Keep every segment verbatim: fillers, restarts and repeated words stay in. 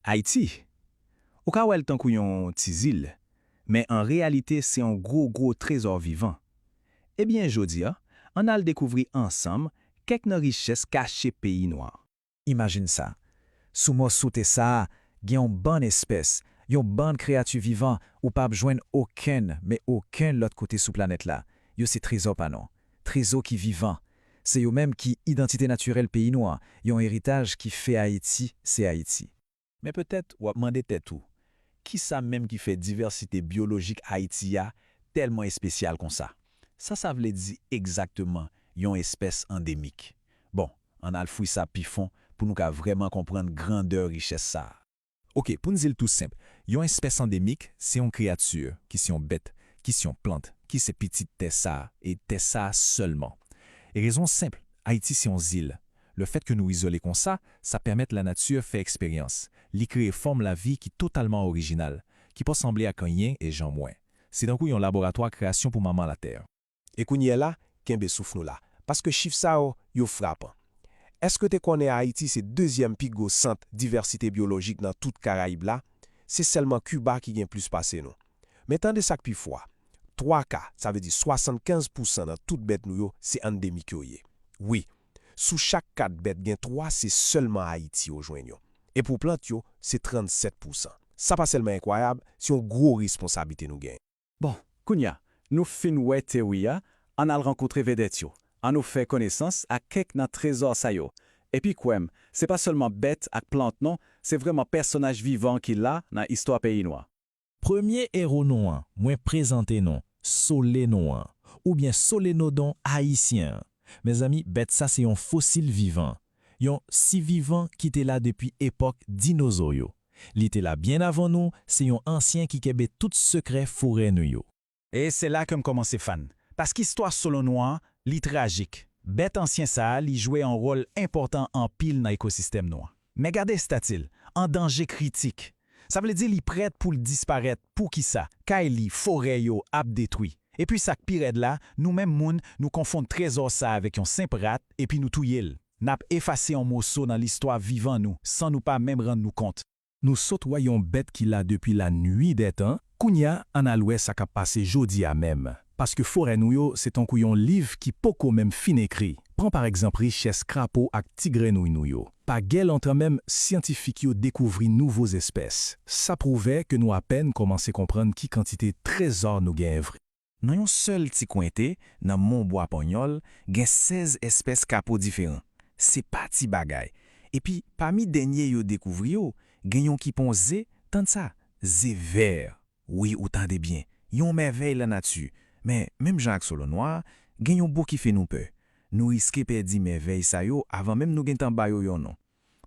Ayiti. Ou ka wè l tankou yon ti zil, men an reyalite se yon gwo, gwo trezò vivan. Ebyen, jodi a, ann al dekouvri ansanm kèk nan richès kache peyi nou an. Imajine sa, sou mòso tè sa a, gen yon bann espès, yon bann kreyati vivan ou p ap jwenn okenn, men okenn lòt kote sou planèt la. Yo se trezò pa nou, trezò ki vivan. Se yo menm ki idantite natirèl peyi nou an, yon eritaj ki fè Ayiti se Ayiti. Men petèt w ap mande tèt ou, kisa menm ki fè divèsite byolojik Ayiti a tèlman espesyal konsa? Sa sa vle di egzakteman yon espès andemik? Bon, ann al fouy sa pi fon pou nou ka vrèman konprann grandè richès sa a. Oke, pou n di l tou senp, yon espès andemik se yon kreyati ki se yon bèt, ki se yon plant, ki se pitit tè sa a, e tè sa a sèlman. E rezon senp, Ayiti se yon zil. Lefètke nou izole konsa, sa pèmèt lanati fè eksperyans. Li kreye fòm lavi ki totalman orijinal, ki pa sanble ak anyen e janm wè. Se tankou yon laboratwa kreyasyon pou manman latè. E kounye a la, kenbe souf nou la, paske chif sa yo, yo frapan. Èske w te konnen Ayiti se dezyèm pi gwo sant divèsite byolojik nan tout Karayib la? Se sèlman Kiba ki gen plis pase nou. Men tande sa k pi fou a, twa ka, sa vle di swasannkenz pousan nan tout bèt nou yo, se andemik yo ye. Wi, sou chak kat bèt, gen twa se sèlman Ayiti yo jwenn yo. E pou plant yo, se trannsèt pousan. Sa pa sèlman enkwayab, se yon gwo responsablite nou genyen. Bon, kounye a nou fin wè teyori a, ann al rankontre vedèt yo. Ann nou fè konesans ak kèk nan trezò sa yo. Epi kwè m, se pa sèlman bèt ak plant non, se vrèman pèsonaj vivan ki la nan istwa peyi nou an. Premye ewo nou an, mwen prezante nou, Solenodon, oubyen Solenodon ayisyen an. Mezanmi, bèt sa se yon fosil vivan, yon sivivan ki te la depi epòk dinozo yo. Li te la byen avan nou, se yon ansyen ki kenbe tout sekrè forè nou yo. E se la ke m kòmanse fan. Paske istwa Solenodon an, li trajik. Bèt ansyen sa a, li jwe yon wòl enpòtan anpil nan ekosistèm nou an. Men gade estati l, an danje kritik. Sa vle di li prèt pou l disparèt. Poukisa? Kay li, forè yo ap detwi. Epi sa k pi rèd la, nou menm moun, nou konfonn trezò sa a avèk yon senp rat, epi nou touye l. N ap efase yon moso nan listwa vivan nou, san nou pa menm rann nou kont. Nou sot wè yon bèt ki la depi lannuit des temps, kounye a, ann al wè sa k ap pase jodi a menm. Paske forè nou yo, se tankou yon liv ki poko menm fin ekri. Pran pa egzanp richès krapo ak ti grenouy nou yo. Pa gen lontan menm, syantifik yo dekouvri nouvo zespès. Sa pwouve ke nou apèn kòmanse konprann ki kantite trezò nou genyen vre. Nan yon sèl ti kwen tè, nan Mon Bwa Panyòl, gen sèz espès krapo diferan. Se pa ti bagay. Epi, pami dènye yo dekouvri yo, gen yon ki pon ze, tann sa, ze vè. Wi, ou tande byen, yon mèvèy lanati. Men, menm jan ak Solenodon, gen yon bout ki fè nou pè. Nou riske pèdi mèvèy sa yo avan menm nou gentan ba yo yon non.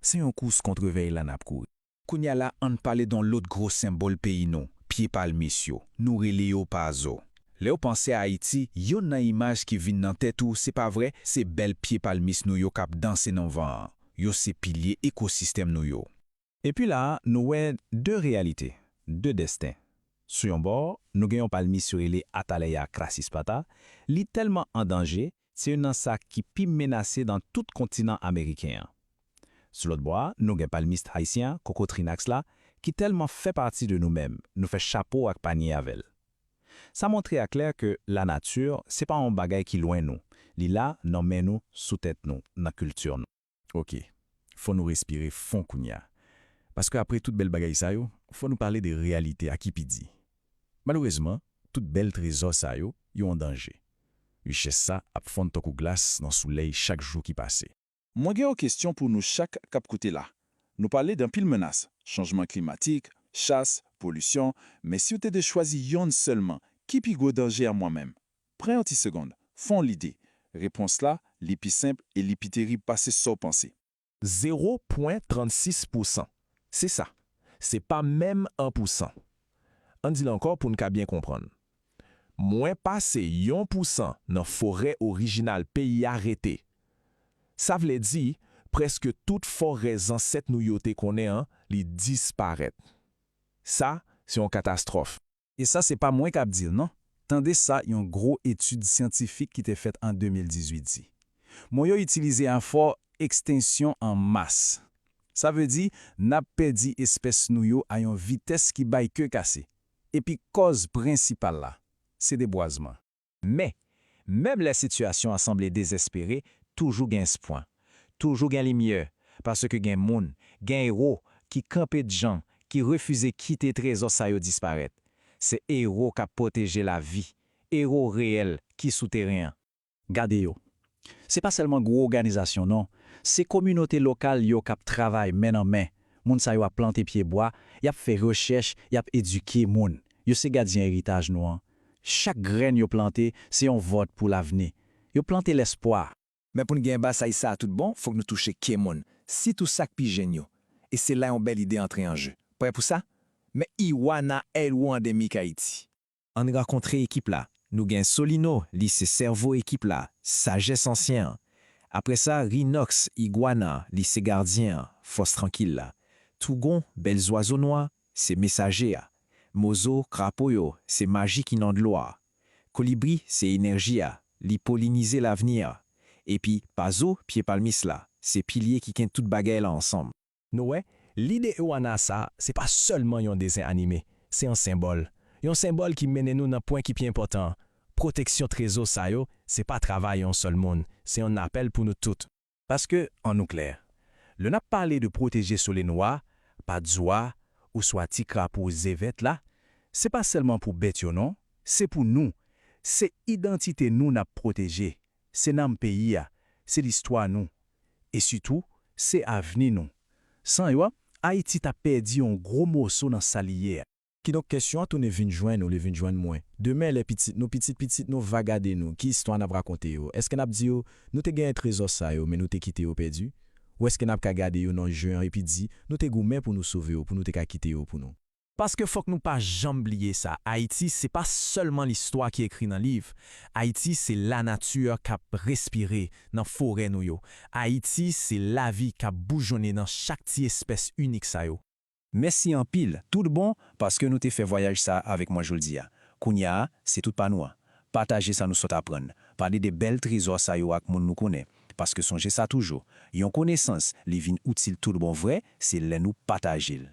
Se yon kous kont revèy la n ap kouri. Kounye a la, ann pale de yon lòt gwo senbòl peyi nou, pye palmis yo. Nou rele yo pazo. Lè w panse a Ayiti, youn nan imaj ki vin nan tèt ou, se pa vre, se bèl pye palmis nou yo k ap danse nan van an. Yo se pilye ekosistèm nou yo. Epi la a, nou wè de reyalite, de desten. Sou yon bò, nou gen yon palmis yo rele Atalaya crassyspata, li tèlman an danje, se youn nan sa ki pi menase nan tout kontinan ameriken an. Sou lòt bò a, nou gen palmis ayisyen an, Cocotrinax la, ki tèlman fè pati de nou menm, nou fè chapo ak panye avè l. Sa montre aklè ke lanati, se pa yon bagay ki lwen nou, li la nan men nou, sou tèt nou, nan kilti nou. Oke, fò nou respire fon kounye a. Paske apre tout bèl bagay sa yo, fò nou pale de reyalite a ki pi di. Malerezman, tout bèl trezò sa yo, yo an danje. Richès sa ap fonn tankou glas nan solèy chak jou ki pase. Mwen gen yon kesyon pou nou chak k ap koute la. Nou pale de anpil menas, chanjman klimatik, chas, polisyon, men si w te dwe chwazi yonn sèlman, ki pi gwo danje a mwen menm? Pran yon ti segonn, fè yon lide. Repons la, li pi senp e li pi terib pase sa w panse. Zewo pwen trannsis pousan. Se sa. Se pa menm en pousan. Ann di l ankò pou n ka byen konprann. Mwen pase yon pousan nan forè orijinal peyi a rete. Sa vle di, prèske tout forè zansèt nou yo te konnen an, li disparèt. Sa, se yon katastwòf. E sa se pa mwen k ap di l non. Tande sa yon gwo etid syantifik ki te fèt an de mil dizuit di. Mo yo itilize a fò, ekstensyon an mas. Sa vle di, n ap pèdi espès nou yo a yon vitès ki bay kè kase. Epi kòz prensipal la, se debwazman. Men, menm lè sitiyasyon an sanble dezespere, toujou gen espwa. Toujou gen limyè, paske gen moun, gen ewo ki kanpe djan, ki refize kite trezò sa yo disparèt. Se ewo k ap pwoteje lavi, ewo reyèl ki sou teren an. Gade yo. Se pa sèlman gwo òganizasyon non, se kominote lokal yo k ap travay men nan men. Moun sa yo ap plante pyebwa, y ap fè rechèch, y ap edike moun. Yo se gadyen eritaj nou an. Chak grenn yo plante, se yon vòt pou lavni. Yo plante lespwa. Men pou n gen batay sa a tout bon, fòk nou touche kè moun, sitou sa k pi jenn yo. E se la yon bèl ide antre an je. Prè pou sa? Men Iwana Ailwo andemik Ayiti. Ann rankontre ekip la. Nou gen Solino, li se sèvo ekip la, sajès ansyen an. Apre sa, Rinox, Igwana, li se gadyen an, fòs trankil la. Tougon, bèl zwazo nwa, se mesaje a. Mozo, krapo yo, se maji ki nan dlo a. Kolibri, se enèji a, li polinize lavni a. Epi, Pazo, pye palmis la, se pilye ki kenbe tout bagay la ansanm. Nou wè, lide Iwana sa, se pa sèlman yon desen anime, se yon senbòl. Yon senbòl ki mennen nou nan pwen ki pi enpòtan an. Pwoteksyon trezò sa yo, se pa travay yon sèl moun, se yon apèl pou nou tout. Paske, annou klè, lè n ap pale de pwoteje sole nwa, padzo a, oswa ti krapo ze vèt la, se pa sèlman pou bèt yo non, se pou nou. Se idantite nou n ap pwoteje, se nanm peyi a, se listwa nou. E sitou, se avni nou. San yo, Ayiti t ap pèdi yon gwo moso nan sa li ye a. Kidonk, kesyon an tounen vin jwenn ou, li vin jwenn mwen. Demen, lè pitit nou, pitit pitit nou va gade nou, ki istwa n ap rakonte yo? Èske n ap di yo, nou te genyen trezò sa yo, men nou te kite yo pèdi? Ou èske n ap ka gade yo nan je an epi di, nou te goumen pou nou sove yo, pou nou te ka kite yo pou nou? Paske fòk nou pa janm bliye sa, Ayiti, se pa sèlman listwa ki ekri nan liv. Ayiti, se lanati k ap respire nan forè nou yo. Ayiti, se lavi k ap boujonnen nan chak ti espès inik sa yo. Mèsi anpil, tout bon, paske nou te fè vwayaj sa a avèk mwen jodi a. Kounye a, se tout pa nou an. Pataje sa nou sot aprann. Pale de bèl trezò sa yo ak moun nou konnen. Paske sonje sa toujou, yon konesans, li vin itil tout bon vre, se lè nou pataje l.